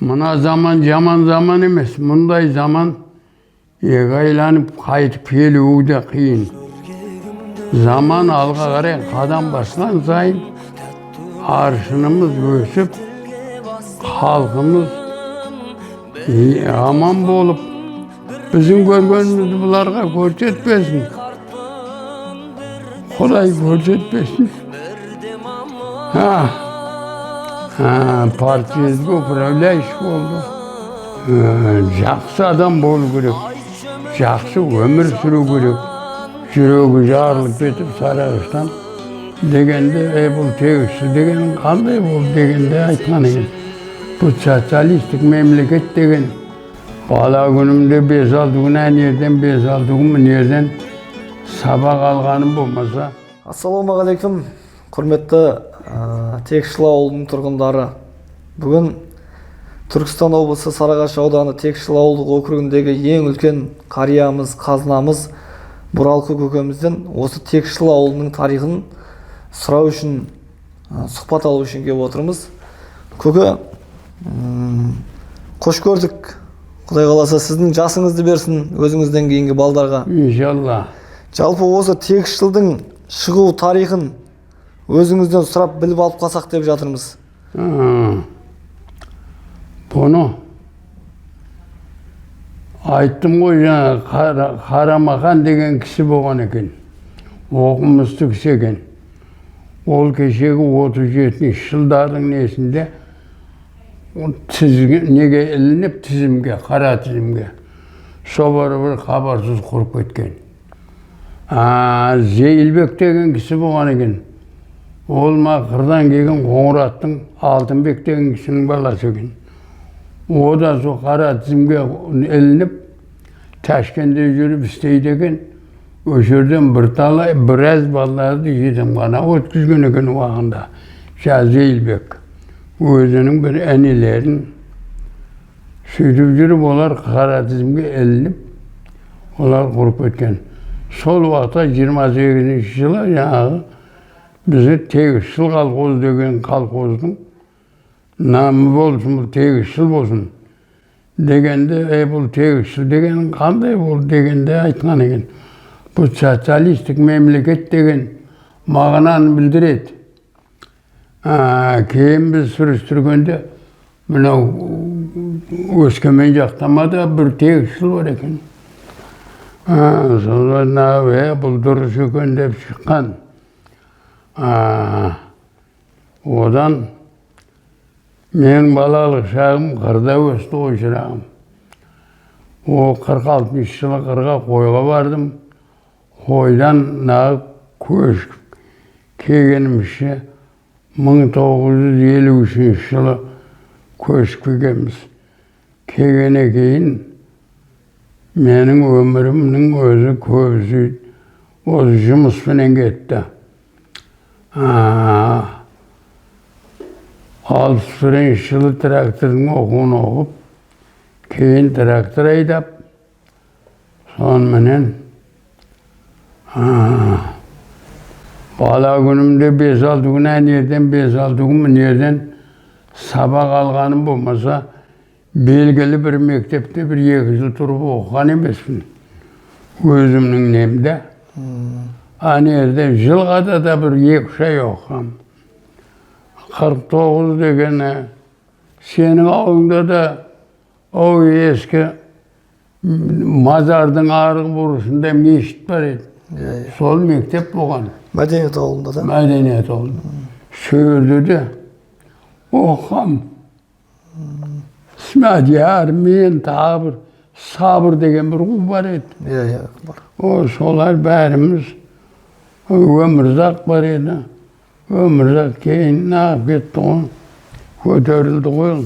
Мына заман жаман заман емес, мұндай заман екі айланып қайтып келуі де қиын. Заман алға қарай қадам басқан сайын аршынымыз өсіп, халқымыз аман болып, біздің көргенімізді бұларға көрсетпесін. Құдай көрсетпесін. Партиялық управляющий болды. Жақсы адам болу керек, жақсы өмір сүру керек. Жүрегі жарылып кетіп Сарыағаштан дегенде, ей, бұл тегісшіл деген қандай болды дегенде айтқан екен. Бұл социалистік мемлекет деген. Бала күнімде 5-6 күн әнерден, 5-6 күн мінерден сабақ алғаным болмаса. Ассалаумағалейкум, құрметті Текшіл ауылының тұрғындары! Бүгін Түркістан облысы, Сарыағаш ауданы, Текшіл ауылдық округіндегі ең үлкен қариямыз, қазынамыз Бұралқы көкемізден осы Текшіл ауылының тарихын сұрау үшін, сұхбат алу үшін келіп отырмыз. Көке, қош көрдік! Құдай қаласа, сіздің жасыңызды берсін өзіңізден кейінгі балдарға. Иншалла. Жалпы, осы Текшілдің шығу тарихын өзіңізден сұрап біліп алып қалсақ деп жатырмыз. Бұны айттым ғой жаңа, Қарамахан деген кісі болған екен. Оқымысты кісі екен. Ол кешегі 37 жылдардың несінде ол тізге, неге ілініп, тізімге, қара тізімге. Сол бір хабарсыз құрып кеткен. Зейілбек деген кісі болған екен. Ол ма қырдан келген Қоңыраттың Алтынбек деген кісінің баласы екен. О да сол қара тізімге ілініп, Ташкентте жүріп істейді екен. Осы жерден бірталай біраз балаларды жетімханаға өткізген екен уақытында. Зейілбек. Өзінің бір інілерін сөйтіп жүріп, олар қара тізімге ілініп, олар құрып кеткен. Сол уақытта, 28 жылы жаңағы бізді Тегісшіл колхоз деген колхоздың намы болсын, бұл Тегісшіл болсын дегенде, ей, бұл тегісшіл деген қандай болды дегенде айтқан екен. Бұл социалистік мемлекет деген мағынаны білдіреді. Кейін біз сұрастыргенде, мынау Өскемен жақта ма да бір Тегісшіл бар екен. Содан бұл дұрыс екен деп шыққан. Одан менің балалық шағым қырда өсті ғой, шырағым. О 46 жылы қырға қойға бардым. Қойдан нағып көшіп келгенімізше 1953 жылы көшіп келгенбіз. Келгеннен кейін менің өмірімнің өзі көбісі осы жұмыспенен кетті. 61 жылы трактордың оқуын оқып, кейін трактор айдап, соныменен бала күнімде 5-6 күн әнерден, 5-6 күн мінерден сабақ алғаным болмаса, белгілі бір мектепте 1-2 жыл тұрып оқыған емеспін. Өзімнің немде. Ана жылғада да 1-2-3 ай оқығам. 49 дегені сенің ауылыңда да ол ескі мазардың арғы бұрышында мешіт бар еді. Иә, иә. Сол мектеп болған. Мәдениет ауылында да. Мәдениет ауылы. Сол жерде де оқығам. Смадияр, мен, тағы бір Сабыр деген бір ұл бар еді. Иә, иә, бар. О, солар бәріміз, Өмірзақ бар еді. Өмірзақ кейін неғып кетті ғой, көтерілді ғой ол.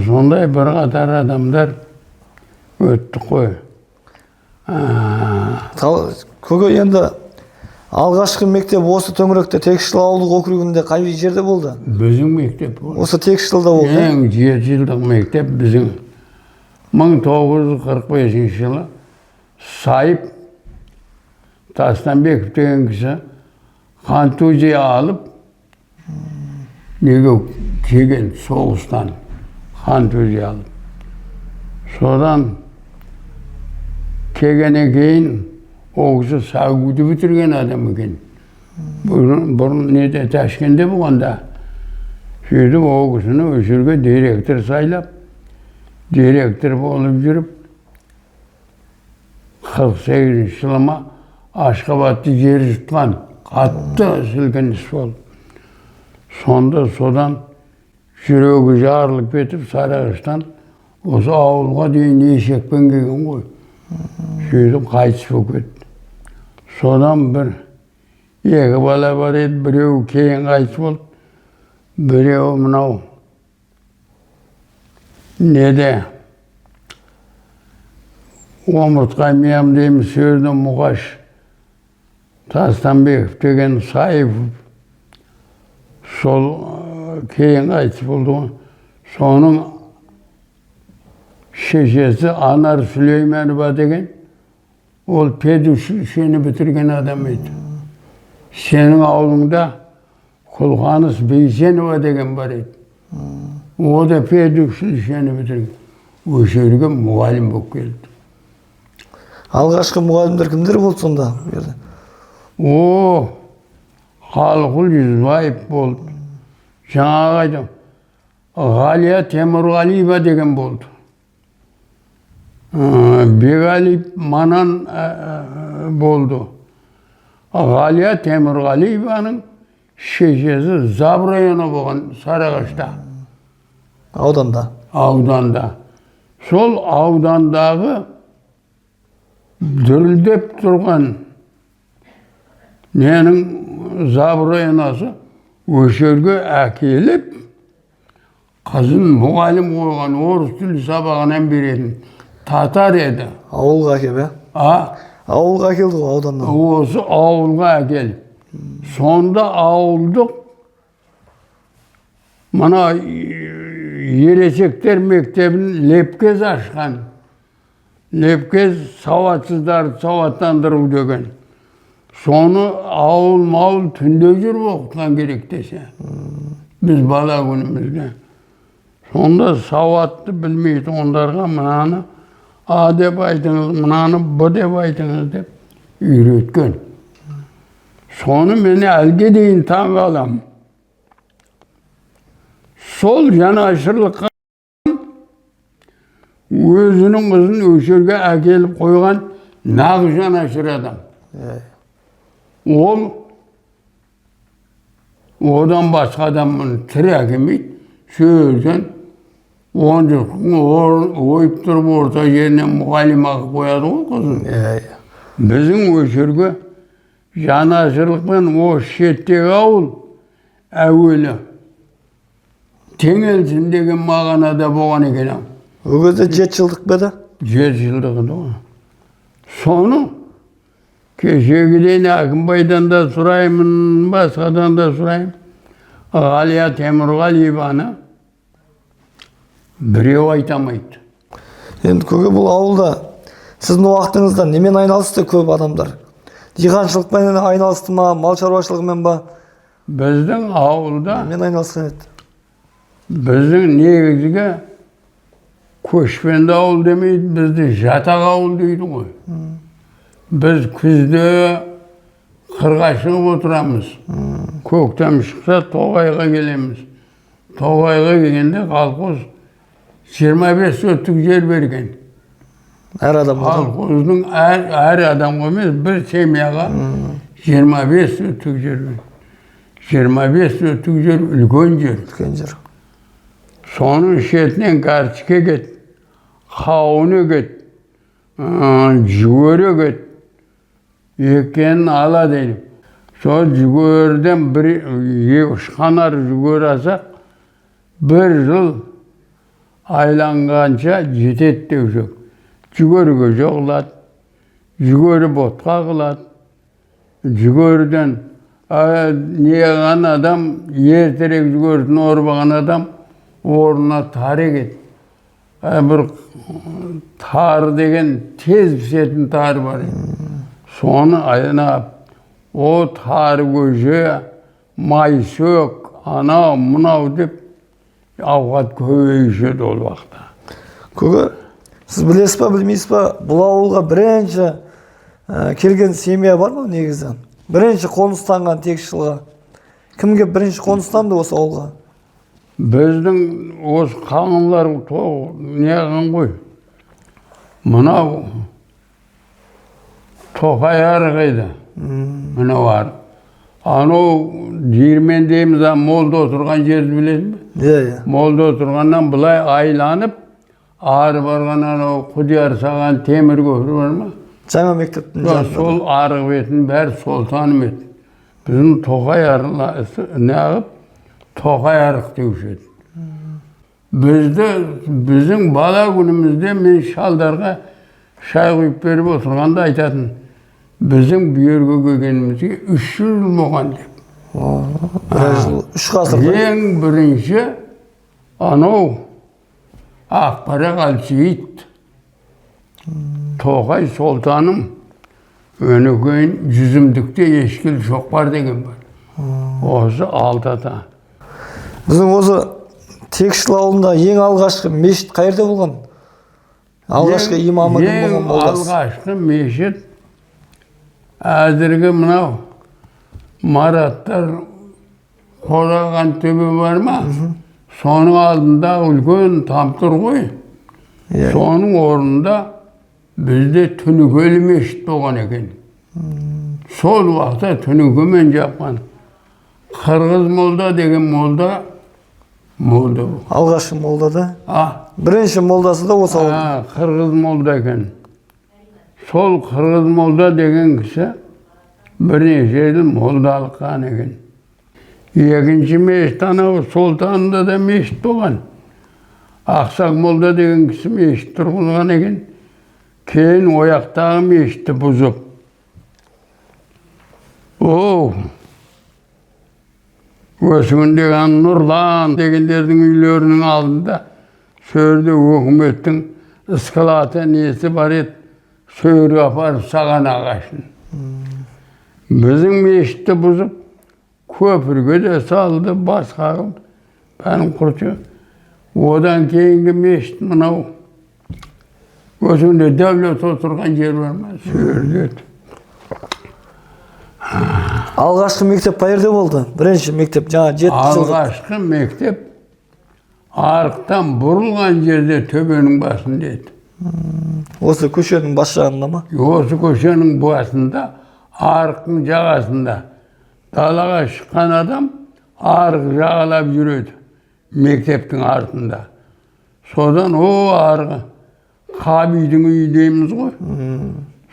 Сондай бір қатар адамдар өтті қой. Көке, енді алғашқы мектеп осы төңіректе, Текшіл ауылдық округінде қай жерде болды? Біздің мектеп ол. Осы Текшілде болды, иә? Ең 7 жылдық мектеп біздің 1945 жылы Сайып Тастанбеков деген кісі контузия алып неге келген соғыстан. Контузия алып. Содан келгеннен кейін ол кісі САГУ-ды бітірген адам екен. Бұрын неде, Ташкентте болғанда. Сөйтіп ол кісіні осы жерге директор сайлап, директор болып жүріп, 48-жылы ма, Ашхабадты жер жұтқан қатты сілкініс болды. Сонда содан жүрегі жарылып кетіп, Сарыағаштан осы ауылға дейін ешекпен келген ғой. Сөйтіп қайтыс болып кетті. Содан бір екі бала бар еді, біреуі кейін қайтыс болды, біреуі мынау неде, омыртқа емдейміз, сол жерде Мұқаш Тастанбеков деген, Сайыпов, сол кейін қайтыс болды ғой. Соның шешесі Анар Сүлейменова деген, ол педучилищені бітірген адам еді. Сенің ауылыңда Құлқаныс Бейсенова деген бар еді, о да педучилищені бітірген, осы жерге мұғалім болып келді. Алғашқы мұғалімдер кімдер болды сонда бұл жерде? О, Қалқұл Жүзбаев болды. Жаңағы айттым, Ғалия Темірғалиева деген болды. Беғали Манан болды. Ғалия Темірғалиеваның шешесі зав районо болған Сарыағашта. Ауданда. Ауданда. Сол аудандағы дүрілдеп тұрған ненің зав районосы осы жерге әкеліп, қызын мұғалім қойған, орыс тілі сабағынан беретін, татар еді. Ауылға әкеліп, иә? А? Ауылға әкелді ғой ауданнан. Осы ауылға әкеліп. Сонда ауылдық мына ересектер мектебін Лепкез ашқан. Лепкез сауатсыздарды сауаттандыру деген. Соны ауыл мауыл түнде жүріп оқытқан керек десе. Біз бала күнімізде. Сонда сауатты білмейтін мынаны А деп айтыңыз, мынаны Б деп айтыңыз деп үйреткен. Соны мен әлге дейін таң қаламын. Сол жанашырлыққа өзінің қызын осы жерге әкеліп қойған нағыз жанашыр адам. Ол одан басқа адам мұны тірі әкелмейді. Сол 10 жыл ойып тұрып, орта жеріне мұғалім қылып қояды ғой қызын. иә иә Біздің осы жерге жанашырлықпен осы шеттегі ауыл әуелі теңелсін деген мағынада болған екен ау. Ол кезде 7 жылдық па еді? 7 жылдық еді ғой. Соны кешегіден Әкімбайдан да сұраймын, басқадан да сұраймын. Ғалия Темірғалиеваны біреу айта алмайды. Енді, көке, бұл ауылда сіздің уақытыңызда немен айналысты көп адамдар? Диқаншылықпен айналысты ма, мал шаруашылығымен ба? Біздің ауылда Немен айналысқан еді? Біздің негізгі көшпенді ауыл демейді, бізді жатақ ауыл дейді ғой. Біз күзде қырға шығып отырамыз. Көктем шықса, тоғайға келеміз. Тоғайға келгенде колхоз 25 соток жер берген. Әр адамға? Колхоздың әр адамға емес, бір семьяға 25 соток жер берген. 25 соток жер үлкен жер. Үлкен жер. Соның шетінен картішке кет, қауын кет, жүгері кет, екенін ала дейді. Сол жүгеріден бір үш қанар жүгері алсақ, бір жыл айланғанша жетеді деуші ек. Жүгері көже қылады, жүгері ботқа қылады. Жүгеріден не қылған адам, ертерек жүгерісін орып алған адам орнына тары егеді. Бір тары деген тез пісетін тары бар еді. Соны айнап, о тары көже, майсөк, анау мынау деп. Ауқат көбеюші еді ол уақытта. Көке, сіз білесіз ба, білмейсіз ба, бұл ауылға бірінші келген семья бар ма негізі? Бірінші қоныстанған Текшілға. Кім келіп бірінші қоныстанды осы ауылға? Біздің осы қаңлылар неғылған ғой. Мынау Тоқай арық еді. Мынау арық. Анау диірмен дейміз, молда отырған жерді білесің бе? Иә, иә. Молда отырғаннан былай айланып, ары барған анау Құдияр саған темір көпір бар ма? Жаңа мектептің жанында. Сол арық бетін бәрі Солтаным еді. Біздің Тоқай арығы неғып Тоқай арық деуші еді. Бізді, біздің бала күнімізде мен шалдарға шай құйып беріп отырғанда айтатын, біздің бұл жерге келгенімізге 300 жыл болған деп. Біраз жыл, 3 ғасыр. Ең бірінші анау Ақбарақ Әлсейіт, Тоқай Солтаным, өнекейін Жүзімдікте Ешкіл Шоқпар деген бар. Осы алты ата. Біздің осы Текшіл ауылында ең алғашқы мешіт қай жерде болған? Алғашқы имамы кім болған, Ең молдасы? алғашқы мешіт әзіргі мынау Мараттар қораған төбе бар ма? Соның алдында үлкен там тұр ғой. Иә. Соның орнында бізде түнекелі мешіт болған екен. Сол уақытта түнекемен жапқан. Қырғыз молда деген молда молда бұл. Алғашқы молда да? А, Бірінші молдасы да осы ауылдың. Қырғыз молда екен. Сол Қырғыз молда деген кісі бірнеше жыл молдалық қылған екен. Екінші мешіт анау Солтанында да мешіт болған. Ақсақ молда деген кісі мешіт тұрғызған екен. Кейін ояқтағы мешітті бұзып. О, өсігіндегі Нұрлан дегендердің үйлерінің алдында сол жерде өкіметтің склады несі бар еді, сол жерге апарып саған ағашын. Біздің мешітті бұзып, көпірге де салды, басқа қылды. Бәрін құртты. Одан кейінгі мешіт мынау өзінде Дәулет отырған жер бар ма? Сол жерде еді. Алғашқы мектеп қай жерде болды? Бірінші мектеп жаңа 7 жылдық. Алғашқы мектеп арықтан бұрылған жерде төбенің басында еді. Осы көшенің бас жағында ма? Осы көшенің басында, арықтың жағасында. Далаға шыққан адам арық жағалап жүреді мектептің артында. Содан о арғы Қабидің үйі дейміз ғой.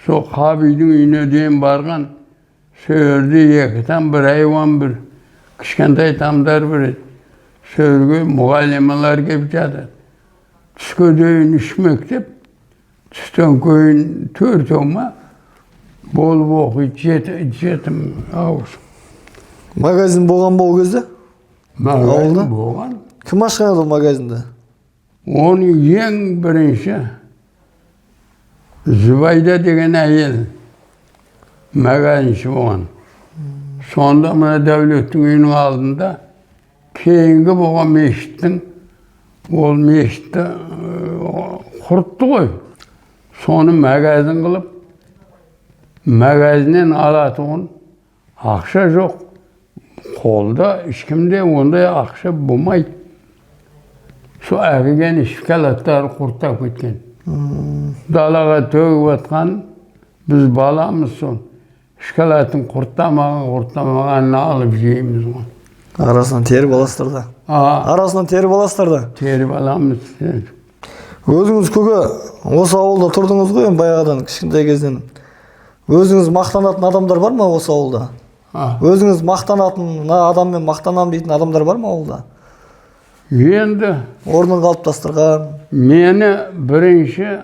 Сол Қабидің үйіне дейін барған сол жерде екі там бір айуан бір кішкентай тамдар бір еді. Сол жерге мұғалималар келіп жатады. Түске дейін 3 мектеп, түстен кейін 4 ма болып оқиды, жетім ауыз. Магазин болған ба ол кезде? Магазин Ауылда? болған. Кім ашқан еді ол магазинді? Оны ең бірінші Зүбайда деген әйел магазинші болған. Сонда мына Дәулеттің үйінің алдында кейінгі болған мешіттің, ол мешітті құртты ғой. Соны магазин қылып, магазиннен алатұғын ақша жоқ. Қолда ешкімде ондай ақша болмайды. Сол әкелген шоколадтары құрттап кеткен. Далаға төгіп атқан, біз баламыз сол. Шоколадтың құрттамағанын алып жейміз ғой. Арасынан теріп аласыздар да. Арасынан теріп аласыздар да. Теріп аламыз. Өзіңіз көке осы ауылда тұрдыңыз ғой енді баяғыдан, кішкентай кезден. Өзіңіз мақтанатын адамдар бар ма осы ауылда? Өзіңіз мақтанатын, мына адаммен мақтанамын дейтін адамдар бар ма ауылда? Енді орнын қалыптастырған. Мені бірінші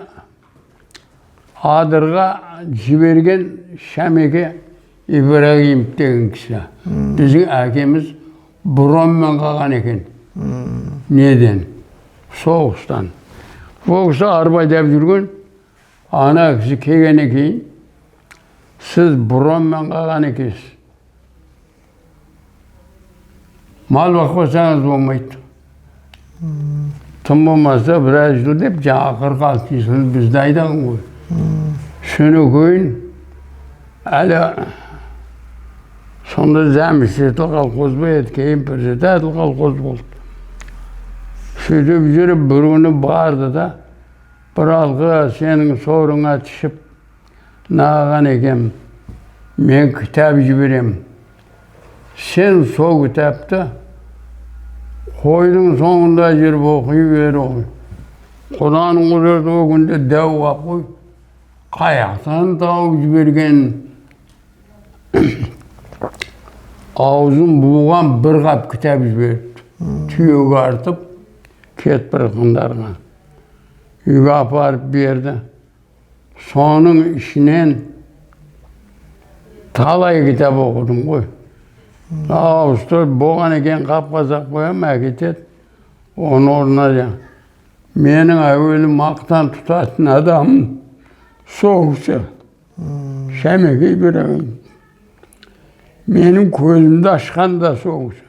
Адырға жіберген Шәмеке Ибрагимов деген кісі. Біздің әкеміз бронмен қалған екен. Неден? Соғыстан. Ол кісі арба айдап жүрген. Ана кісі келгеннен кейін, сіз бронмен қалған екенсіз. Мал бақпасаңыз болмайды. Тым болмаса біраз жыл деп, жаңа 46-жылы бізді айдаған ғой. Содан кейін әлі сонда заместитель колхоз ба еді, кейін председатель колхоз болды. Сөйтіп жүріп бір күні барды да, бұралғы сенің сорыңа түсіп наған екен, мен кітап жіберем. Сен сол кітапты қойдың соңында жүріп оқи бер ғой. Құданың құдіреті, ол күнде дәу қап қой. Қаяқтан тауып жіберген, аузын буған бір қап кітап жіберіпті. Түйеге артып кетіп бара жатқандарға. Үйге апарып берді. Соның ішінен талай кітап оқыдым ғой. Ауыстырып болған екен, қап-қазақ қоямын, әкетеді. Оның орнына менің әуелі мақтан тұтатын адамым сол кісі. Шәмекей Ибрагим. Менің көзімді ашқан да сол кісі.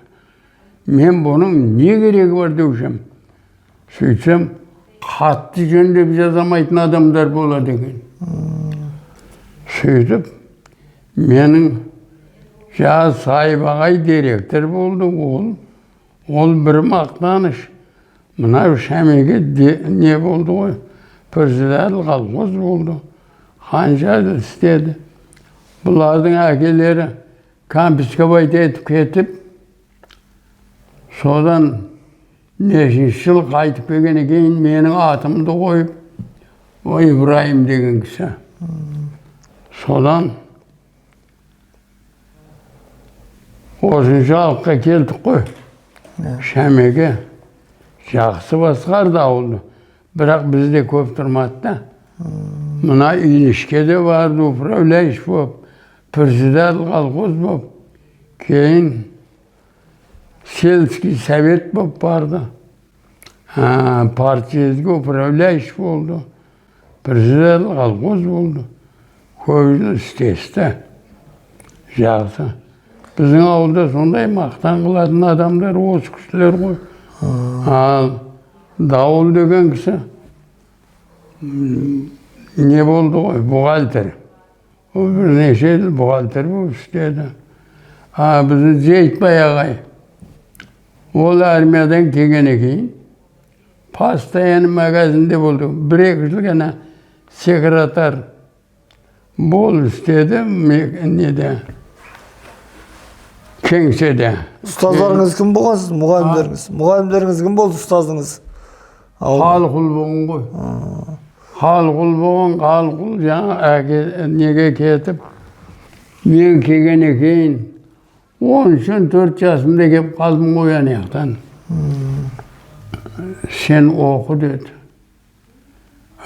Мен бұның не керегі бар деуші едім. Сөйтсем, хатты жөндеп жаза алмайтын адамдар болады екен. Сөйтіп, менің жаз Сайып ағай директор болды, ол бір мақтаныш. Мынау Шәмеке не болды ғой, председатель колхоз болды. Қанша жыл істеді. Бұлардың әкелері конфисковать етіп кетіп, содан нешінші жыл қайтып келгеннен кейін менің атымды қойып, о Ибраим деген кісі. Содан осыншалыққа келдік қой. Шәмеке жақсы басқарды ауылды. Бірақ бізде көп тұрмады да. Мына Илішке де барды, управляющий болып, председатель колхоз болып, кейін сельский совет болып барды. Партиязге управляющий болды, председатель колхоз болды. Көп жыл істесті. Жақсы. Біздің ауылда сондай мақтан қылатын адамдар осы кісілер ғой. Ал Дауыл деген кісі не болды ғой, бухгалтер. Ол бірнеше жыл бухгалтер болып істеді. А біздің Зейтбай ағай, ол армиядан келгеннен кейін постоянно магазинде болды. 1-2 жыл ғана секретарь болып істеді неде, кеңседе. Ұстаздарыңыз кім болған сіздің, мұғалімдеріңіз? Мұғалімдеріңіз кім болды, ұстазыңыз? Халықұл болған ғой. Халықұл болған, Халықұл жаңа әке неге кетіп, мен келгеннен кейін 13-14 жасымда келіп қалдым ғой ана жақтан. Сен оқы деді.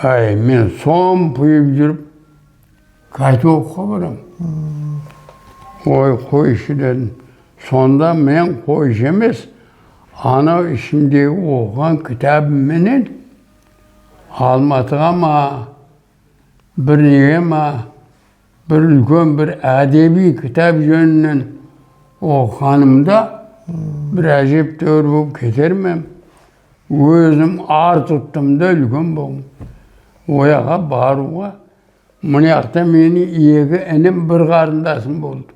Ай, мен сомпиып жүріп, қайтып оқуға барамын. Ой, қойшы дедім. Сонда мен қойшы емес, анау ішімдегі оқыған кітабымменен Алматыға ма, бір неге ма, бір үлкен бір әдеби кітап жөнінен оқығанымда бір әжептәуір болып кетер ме? Өзім ар тұттым да үлкен болдым. Ояға баруға, мына жақта мені екі інім, бір қарындасым болды.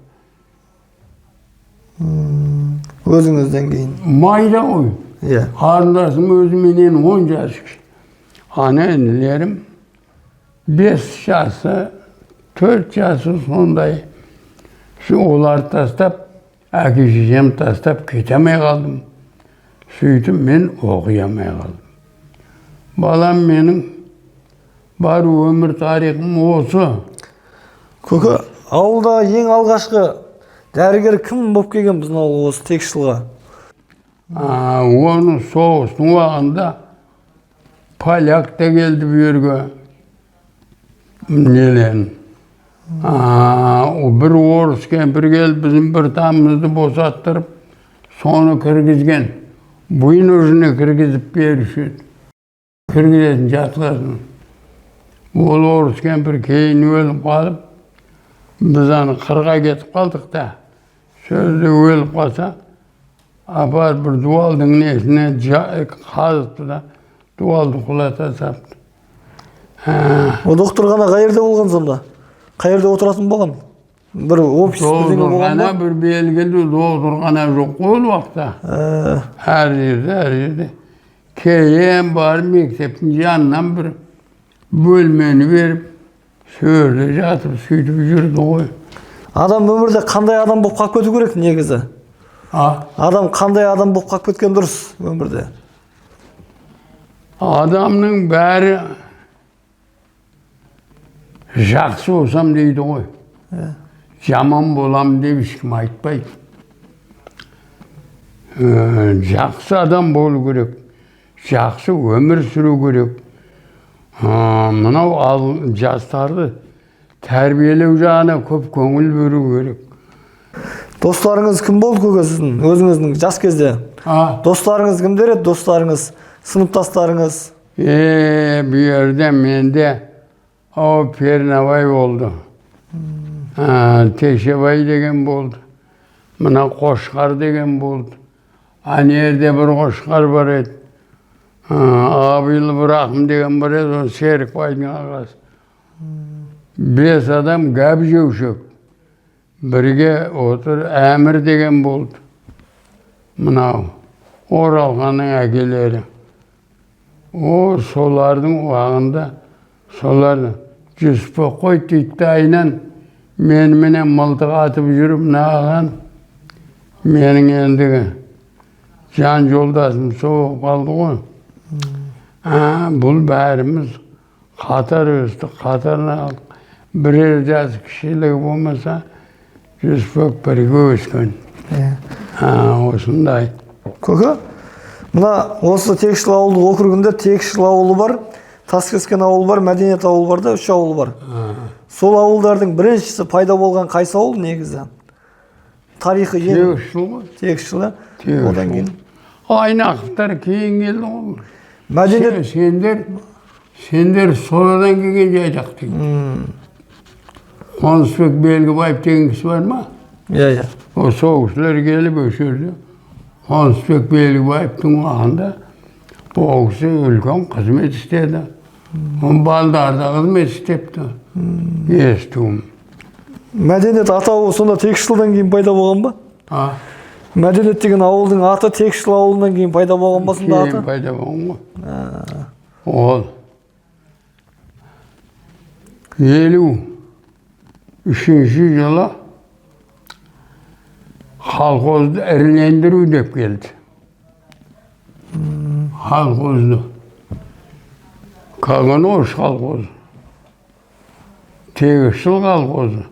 Өзіңізден кейін. Майда ғой. Иә. Қарындасым өзіменен 10 жас кіші. Ана інілерім 5 жасы, 4 жасы сондай. Оларды тастап, әке шешем тастап кете алмай қалдым. Сөйтіп мен оқи алмай қалдым. Балам, менің бар өмір тарихым осы. Көке, ауылда ең алғашқы дәрігер кім болып келген біздің ауылға, осы Текшілға? Оны соғыстың уақытында поляк та келді бұл жерге. Нелен. Бір орыс кемпір келіп, біздің бір тамымызды босаттырып, соны кіргізген. Вынужденно кіргізіп беруші еді. Кіргізетін жатқасын. Ол орыс кемпір кейін өліп қалып, біз аны қырға кетіп қалдық та. Сөзде өліп қалса, Апарып бір дуалдың несіне қазыпты да, дуалды құлата сапты. О докторхана қай жерде болған сонда? Қай жерде отыратын болған? Бір офис бірдеңе болған Докторхана ба? бір белгілі докторхана жоқ қой ол уақытта. Әр жерде, әр жерде. Кейін барып мектептің жанынан бір бөлмені беріп, сол жерде жатып сөйтіп жүрді ғой. Адам өмірде қандай адам болып қалып кету керек негізі? А? Адам қандай адам болып қалып кеткен дұрыс өмірде? Адамның бәрі жақсы болсам дейді ғой. Жаман болам деп ешкім айтпайды. Жақсы адам болу керек. Жақсы өмір сүру керек. Мынау ал жастарды тәрбиелеу жағына көп көңіл бөлу керек. Достарыңыз кім болды көке сіздің өзіңіздің жас кезде? А? Достарыңыз кімдер еді? Достарыңыз, сыныптастарыңыз? Бұл жерде менде о Пернабай болды. Текшебай деген болды. Мына Қошқар деген болды. Ана жерде бір Қошқар бар еді. Абилы Бұрақым деген бар еді, ол Серікбайдың ағасы. 5 адам гәп жеуші. Бірге отыр Әмір деген болды. Мынау Оралханның әкелері. О, солардың уағында соларды Жүсіпбек қой дейді айынан меніменен мылтық атып жүріп мынаған менің ендігі жан жолдасым сол болып қалды ғой. Бұл бәріміз қатар өстік, қатарына алдық. Бірер жас кішілігі болмаса, Жүсіпбек бірге өскен. Осындай. Көке, мына осы Текшіл ауылдық округінде Текшіл ауылы бар, Таскескен ауылы бар, Мәдениет ауылы бар да, 3 ауыл бар. Сол ауылдардың біріншісі пайда болған қайсы ауыл негізі? Тарихы ең Текшіл ғой. Текшіл, ә? Текшіл. Одан кейін Айнақовтар кейін келді ғой. Мәдениет Сендер содан келген жайдақ деген. Қонысбек Белгібаев деген кісі бар ма? Иә, иә. О сол кісілер келіп осы жерде Қонысбек Белгібаевтың уақытында ол кісі үлкен қызмет істеді. Оның балдары да қызмет істепті. Естуім. Мәдениет атауы сонда Текшілден кейін пайда болған ба? А? Мәдениет деген ауылдың аты Текшіл ауылынан кейін пайда болған ба сонда Кейін аты? пайда болған ғой. Ол 53-ші жылы колхозды ірілендіру деп келді. Колхозды. Каганович колхозы, Тегісшіл колхозы,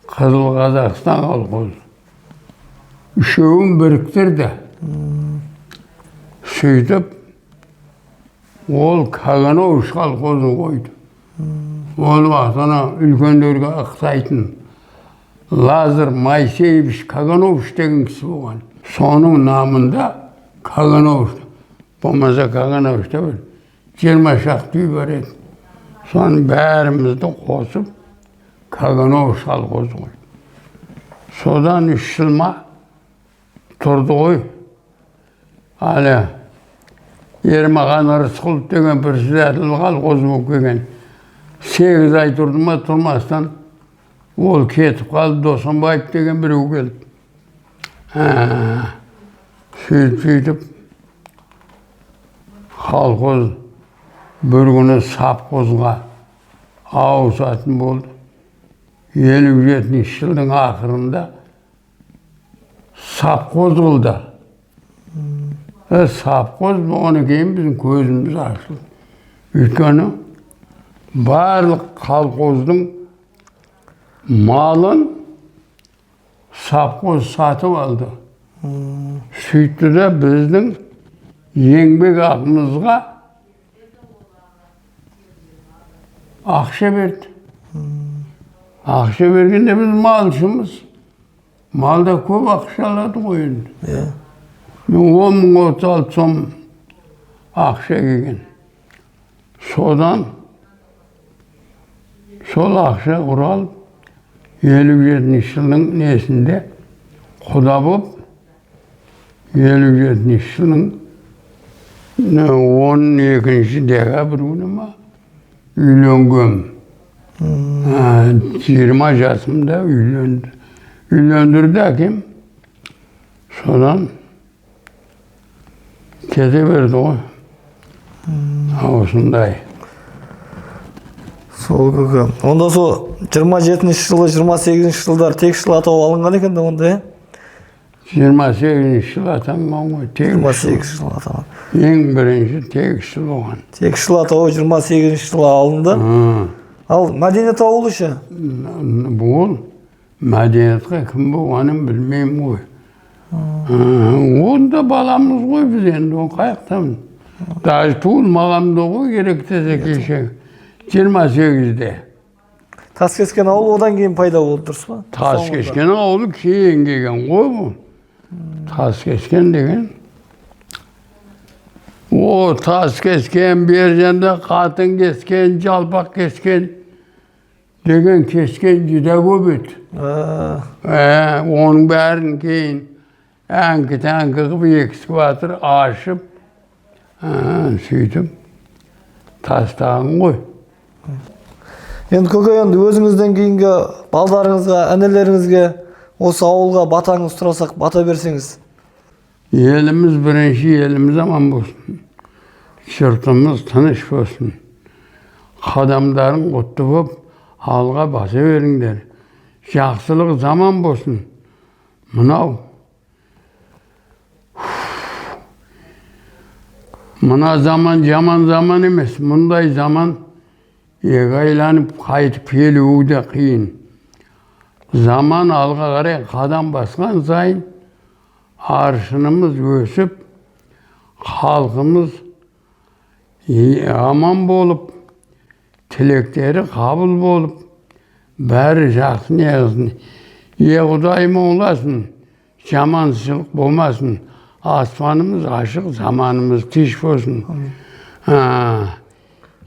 Қызыл Қазақстан колхозы. Үшеуін біріктірді. Сөйтіп, ол Каганович колхозын қойды. Ол уақытына үлкендерге ықтайтын Лазар Моисеевич Каганович деген кісі болған. Соның намында Каганович, болмаса Кагановичта бір 20 шақты үй бар еді. Соның бәрімізді қосып Каганович колхозы қойды. Содан 3 жыл ма тұрды ғой. Әлі Ермахан Рысқұлов деген председатель колхоз болып келген. 8 ай тұрды ма тұрмастан ол кетіп қалды, Досанбаев деген біреу келді. Сөйтіп колхоз бір күні совхозға ауысатын болды. 57 жылдың ақырында совхоз қылды. Совхоз болғаннан кейін біздің көзіміз ашылды. Өйткені барлық колхоздың малын совхоз сатып алды. Сөйтті де біздің еңбек ақымызға ақша берді. Ақша бергенде біз малшымыз. Малда көп ақша алады ғой енді. Мен 10 036 сом ақша келген. Содан сол ақша құралып, 57 жылдың несінде құда болып, 57 жылдың 12 декабрь күні ма үйленгем. 20 жасымда үйленді. Үйлендірді әкем. Содан кете берді ғой. Осындай. Сол, көке, онда сол 27 жылы, 28 жылдары Текшіл атауы алынған екен да онда, иә? 28 жылы атанған ғой. жиырма Тегіс жыл. сегізінші жылы аталған. Ең бірінші Тегіс жыл болған. Текшіл атауы 28 жылы алынды. Ал Мәдениет ауылы ше? Бұл Мәдениетқа кім болғанын білмеймін ғой. Онда баламыз ғой біз енді, оны қаяқтан, даже туылмаған да ғой керек десе кеше 28-де. Таскескен ауылы одан кейін пайда болды, дұрыс па? Таскескен ауылы кейін келген ғой. Бұл Таскескен деген, о Таскескен берженде қатын кескен, жалпақ кескен деген кескен жүдә көп еді. Оның бәрін кейін әңкі тәңкі қылып экскаватор ашып, сөйтіп тастаған ғой. Енді, көке, енді өзіңізден кейінгі балдарыңызға, інілеріңізге осы ауылға батаңыз сұрасақ, бата берсеңіз. Еліміз, бірінші еліміз аман болсын, жұртымыз тыныш болсын, қадамдарың құтты болып алға баса беріңдер, жақсылық заман болсын. Мынау мына заман жаман заман емес. Мұндай заман екі айланып қайтып келуі де қиын. Заман алға қарай қадам басқан сайын аршынымыз өсіп, халқымыз аман болып, тілектері қабыл болып, бәрі жақсы неғылсын. Е, Құдайым оңласын, жаманшылық болмасын, аспанымыз ашық, заманымыз тыныш болсын.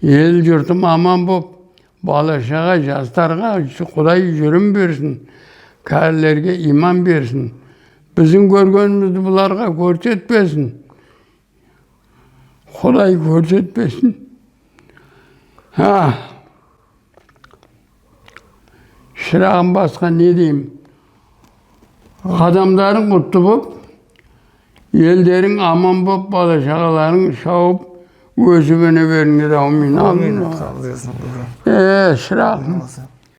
Ел жұртым аман болып, бала шаға жастарға Құдай жүрім берсін, кәрілерге иман берсін, біздің көргенімізді бұларға көрсетпесін, Құдай көрсетпесін. Ha. Шырағым, басқа не деймін? Қадамдарың құтты болып, елдерің аман болып, бала шағаларың шауып өсіп өне беріңдер. Аумин. Әмин. Аумин. Е, шырағым.